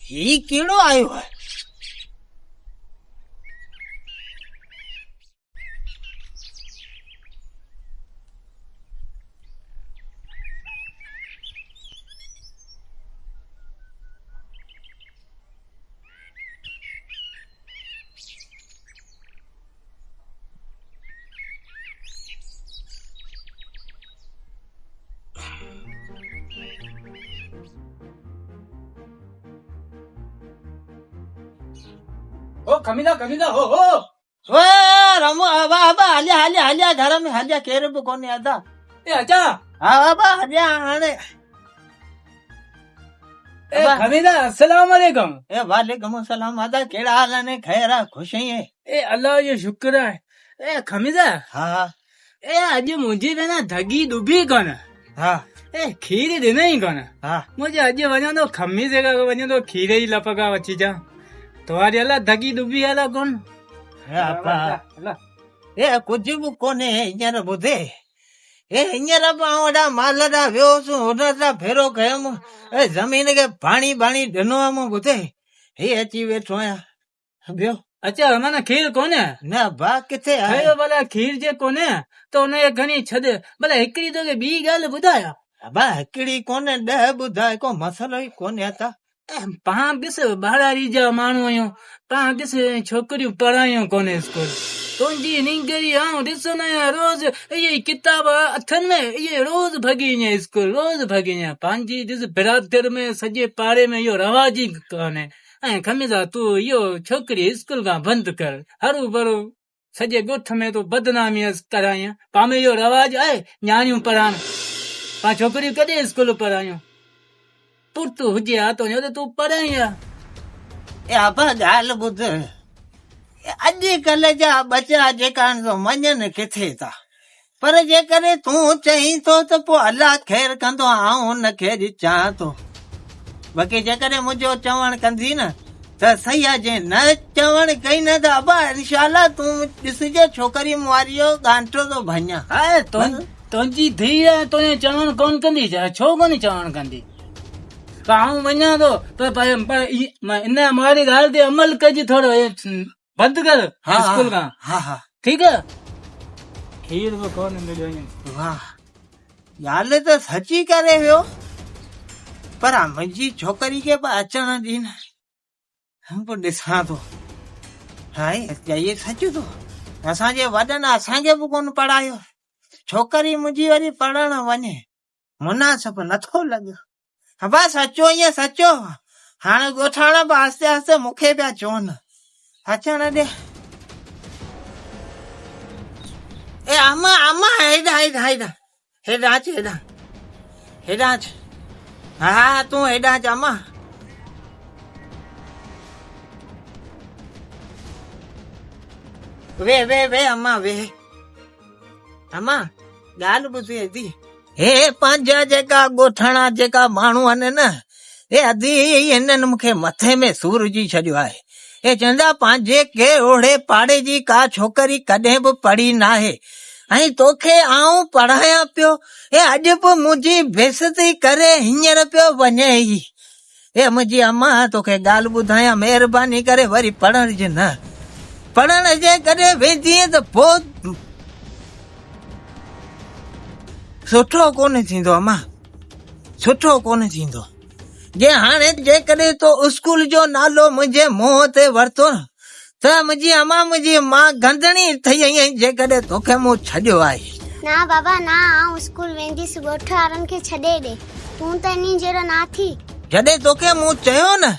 هي ڪهڙو آيو آهي؟ او کمينا کمينا هو هو او رمو ابا ابا هليا هليا هليا گهر ۾ هليا ڪير به ڪونهي ادا اي اچا ها ابا هليا هاڻي اي کمينا السلام عليڪم اي وعليڪم السلام ادا ڪهڙا حال آهن خير آ خوش آهين اي الله جو شڪر آهي اي کمينا ها اي اڄ منهنجي ڀيڻ ڍڳي ڏبي ڪونه ها اي کير ڏنئي ڪونه ها منهنجي اڄ وڃان ٿو خميسي کان وڃان ٿو کير جي لپ کان وٺي اچان توهان الا ڍڳي ڏبي الا ڪونه ها اي ڪجهه به ڪونهي هينئر ٻڌي اي هينئر به آئون هوڏانهن مال ڏانهن ويو هوس هن سان ڦيرو ڪيم اي زمين کي پاڻي ٻاڻي ڏنو هئم ٻڌي هي اچي ويٺو آهيان ٻيو اچا معنيٰ کير ڪونهي؟ نه ڀاء ڪٿي آهي. ٺهيو ڀلا کير جي ڪونهي ته ان کي کڻي ڇڏ. ڀلا هڪڙي توکي ٻي ڳالهه ٻڌايان. ڀاء هڪڙي ڪونهي ڏهه ٻڌاء ڪو مسئلو ئي ڪونهي ادا. پاڻ ڏس ٻهراڙي جا ماڻهو آهيون پاڻ ڏس ڇوڪريون پڙهايون ڪونهي اسڪول. تنهنجي نينگري آئون ڏسندو آهيان روز اهي ئي ڪتاب هٿن ۾ اهي روز ڀڳي وڃي اسڪول روز ڀڳي وڃي پنهنجي ڏس برادر ۾ سڄي پاڙي ۾ اهو رواج ئي ڪونهي. ۽ خميسا تون اهو ڇوڪري اسڪول کان بند ڪر هرو ڀرو سڄي ڳوٺ ۾ تون بدنامي ڪرائين پان ۾ اهو رواج آهي نياڻيون پڙهائڻ پان ڇوڪريون ڪڏهن اسڪول پڙهايون پٽ هجي ها تنهنجو ته تون پڙهائين ها. اي ابا ڳالهه ٻڌ اڄ ڪلهه جا ٻچا جيڪا آهن سو مڃن ڪٿي ٿا پر جيڪڏهن تون چئين ٿو ته پوء الله خير ڪندو، آئون ان کي اڄ چاهيان ٿو. باقي جيڪڏهن منهنجو چوڻ ڪندين نه ته صحيح آهي، جي نه چوڻ ڪئي نه ته ابا انشاء الله تون ڏسجي ڇوڪري مون واري جو ڳانٺو ٿو ڀڃان. هاء تنهنجي ڌيء آهي تنهنجو چوڻ ڪونه ڪندي ڇا؟ ڇو ڪونه چوڻ ڪندي؟ پر آئون وڃان ٿو پر ان مون واري ڳالهه تي عمل ڪج ٿورو بند ڪر اسڪول کان ها ها ٺيڪ آ کير به ڪون مليو ائين واह ڳالهه ته سچي ڪري ويو پر منهنجي ڇوڪري کي به اچڻ ڏي نه پوء ڏسان ٿو هاء اهي سچ ٿو اسان جي وڏن اسان کي به ڪون پڙهايو ڇوڪري منهنجي وري پڙهڻ وڃي مناسب نٿو لڳي. ابا سچو ائين سچو. هاڻي ڳوٺاڻا به آهستي آهستي مون کي پيا چون. اچڻ ڏي. اي اما اما هيڏانهن هيڏانهن هيڏانهن هيڏانهن اچ هيڏانهن هيڏانهن اچ. ها ها تون هيڏانهن اچ اما. ويهه ويهه ويهه اما ويهه. اما ڳالهه ٻڌ ادي. هي پنهنجا جيڪا ڳوٺاڻا جيڪا ماڻهو آهن نه اي ادي هنن مون کي مٿي ۾ سور وجهي ڇڏيو آهي. اي چوندا پنهنجي ڪي اوڙي پاڙي جي ڪا ڇوڪري ڪڏهن به پڙهي ناهي ۽ توکي آئون پڙهايان پيو اي اڄ به منهنجي بيعزتي ڪري هينئر پيو وڃين ئي. اي منهنجي اما توکي ڳالهه ٻڌايان مهرباني ڪري وري پڙهڻ جي نه پڙهڻ جي ڪڏهن ويندينء ته پوء سٺو ڪونه ٿيندو اما سٺو ڪونه ٿيندو جي هاڻي جيڪڏهن تو اسڪول جو نالو منهنجي منهن تي ورتو نه ته منهنجي اما منهنجي مان گندڻي ٿئي ۽ جيڪڏهن توکي مون ڇڏيو آهي. نه بابا نه آئون اسڪول وينديس ڳوٺ وارن کي ڇڏي ڏي تون ته انهي جهڙو نه ٿي. جڏهن توکي مون چيو نه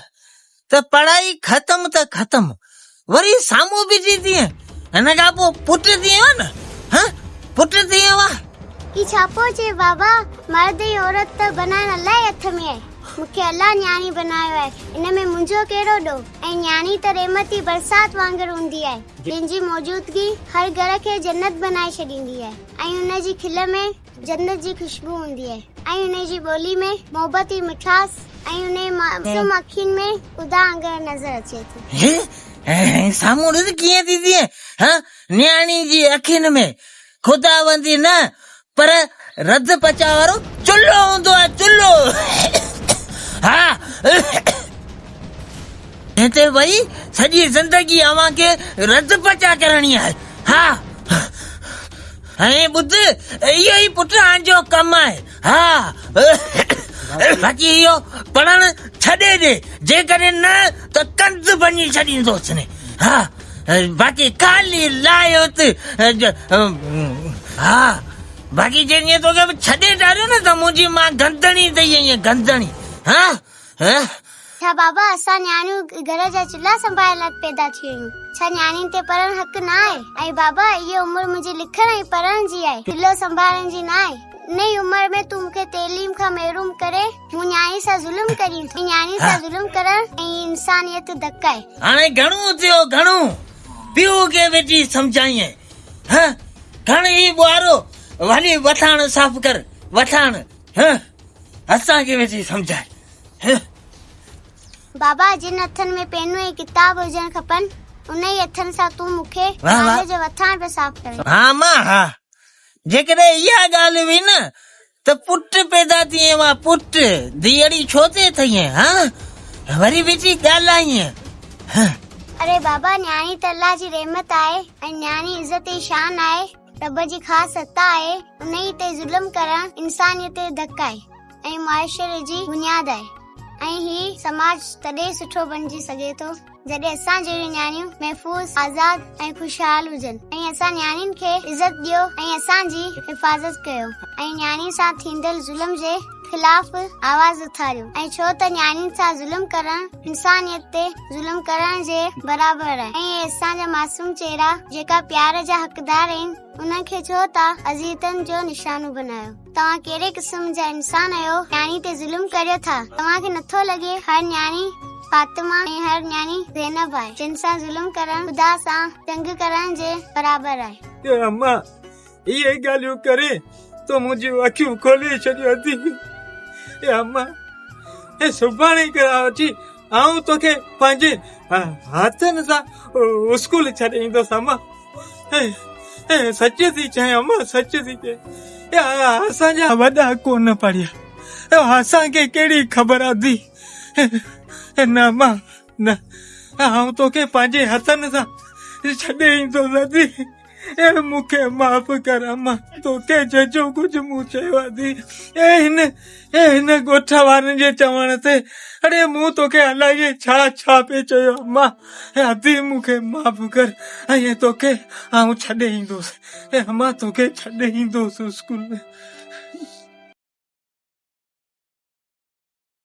ته پڙهائي ختم ته ختم وري سامهون بيٺي ٿئين هن کان پوء پٽ ٿي ويو نه ها پٽ ٿي ويو آ. هي ڇا پيو چئي بابا مرد ۽ عورت ته بنائڻ الله جي هٿ ۾ آهي. مون کي الله نياڻي بنايو آهي، ان ۾ منهنجو ڪهڙو ڏوهه؟ ۽ نياڻي ته رحمت جي برسات وانگر هوندي آهي، جنهن جي موجودگي هر گهر کي جنت بنائي ڇڏيندي آهي ۽ ان جي کل ۾ جنت جي خوشبو هوندي آهي ۽ ان جي ٻولي ۾ محبت جي مٺاس ۽ ان جي معصوم اکين ۾ خدا وانگر نظر اچي ٿي. هي سامهون ڏس ڪيئن ٿي ٿئي ها نياڻي جي اکين ۾ خداوندي نه پر رڌ پچاء وارو چلهو هوندو آهي چلهو. تي وئي سڄي زندگي اوهان کي رڌ پچا ڪرڻي آهي. ها ۽ ٻڌ اهو ئي پٽ آنجو ڪم آهي. ها باقي اهو پڙهڻ ڇڏي ڏي جيڪڏهن نه ته ڪنڌ ڀڃي ڇڏيندوس ني. ها باقي خالي لايو ته ها باقي جي ائين توکي به ڇڏي ڏاريو نه ته منهنجي مان گندڻي اٿئي ائين گندڻي. ها ها. ڇا بابا اسان نياڻيون گهر جا چلها سنڀالڻ لاء پيدا ٿيون آهيون؟ ڇا نياڻين تي پڙهڻ حق نه آهي؟ ۽ بابا اها عمر منهنجي لکڻ ۽ پڙهڻ جي آهي، چلهو سنڀالڻ جي نه آهي. انهي عمر ۾ تون مون کي تعليم کان محروم ڪري مون نياڻي سان ظلم ڪرين ٿو. نياڻي سان ظلم ڪرڻ ۽ انسانيت ڌڪ آهي. هاڻي گهڻو ٿيو گهڻو، پيء کي ويٺي سمجهائين. هه کڻ هي ٻوهارو هلي وٿاڻ صاف ڪر، وٿاڻ. هه اسان کي ويٺي سمجهائي. هه. بابا جن هٿن ۾ پينون ۽ ڪتاب هجڻ کپن، انهي هٿن سان تون مون کي مال جو وٿاڻ پيو صاف ڪرين. ها مان ها. جيڪڏهن اها ڳالهه هئي نه ته پٽ پيدا ٿئين ها پٽ، ڌيئڙي ڇو ٿي ٿئين ها؟ وري ويٺي ڳالهائين. هه. اري بابا نياڻي ته الله جي رحمت آهي ۽ نياڻي عزت ۽ شان آهي، رب جي خاص عطا آهي، انهي تي ظلم ڪرڻ انسانيت تي ڌڪ آهي ۽ معاشري جي بنياد آهي ۽ هي سماج تڏهن سٺو بڻجي سگهي ٿو جڏهن اسان جهڙيون نياڻيون محفوظ، آزاد ۽ خوشحال هجن ۽ اسان نياڻين کي عزت ڏيو ۽ اسان جي حفاظت ڪيو ۽ نياڻين سان ٿيندڙ ظلم جي خلاف آواز اٿاريو ۽ ڇو ته نياڻين سان ظلم ڪرڻ انسانيت تي ظلم ڪرڻ جي برابر آهي ۽ اهي اسان جا معصوم چهرا جيڪا پيار جا حقدار آهن انهن کي ڇو ٿا اذيتن جو نشانو بنايو. توهان ڪهڙي قسم جا انسان آهيو نياڻي تي ظلم ڪريو ٿا توهان کي نٿو لڳي هر نياڻي فاطمه ۽ هر نياڻي زينب آهي جن سان ظلم ڪرڻ خدا سان جنگ ڪرڻ جي برابر آهي. اي اما اهي ڳالهيون ڪري تو منهنجيون اکيون کولي ڇڏيون اٿي. اي اما اي سڀاڻي کان وٺي آئون توکي پنهنجي هٿن سان اسڪول ڇڏي ايندس اما. سچ ٿي چئين اما سچ ٿي چئين. اسان جا وڏا ڪونه پڙهيا اسان کي ڪهڙي خبر اٿي. نه اما نه آئون توکي پنهنجي هٿن سان ڇڏي ايندس ادي. اي مون کي معاف ڪر اما توکي جيجو ڪجهه مون چيو ادي. اي هن اي هن ڳوٺ وارن جي چوڻ تي اڙي مون توکي الائي ڇا ڇا پئي چيو اما. ادي مون کي معاف ڪر ۽ توکي آئون ڇڏي ايندس. اي اما توکي ڇڏي ايندس اسڪول ۾.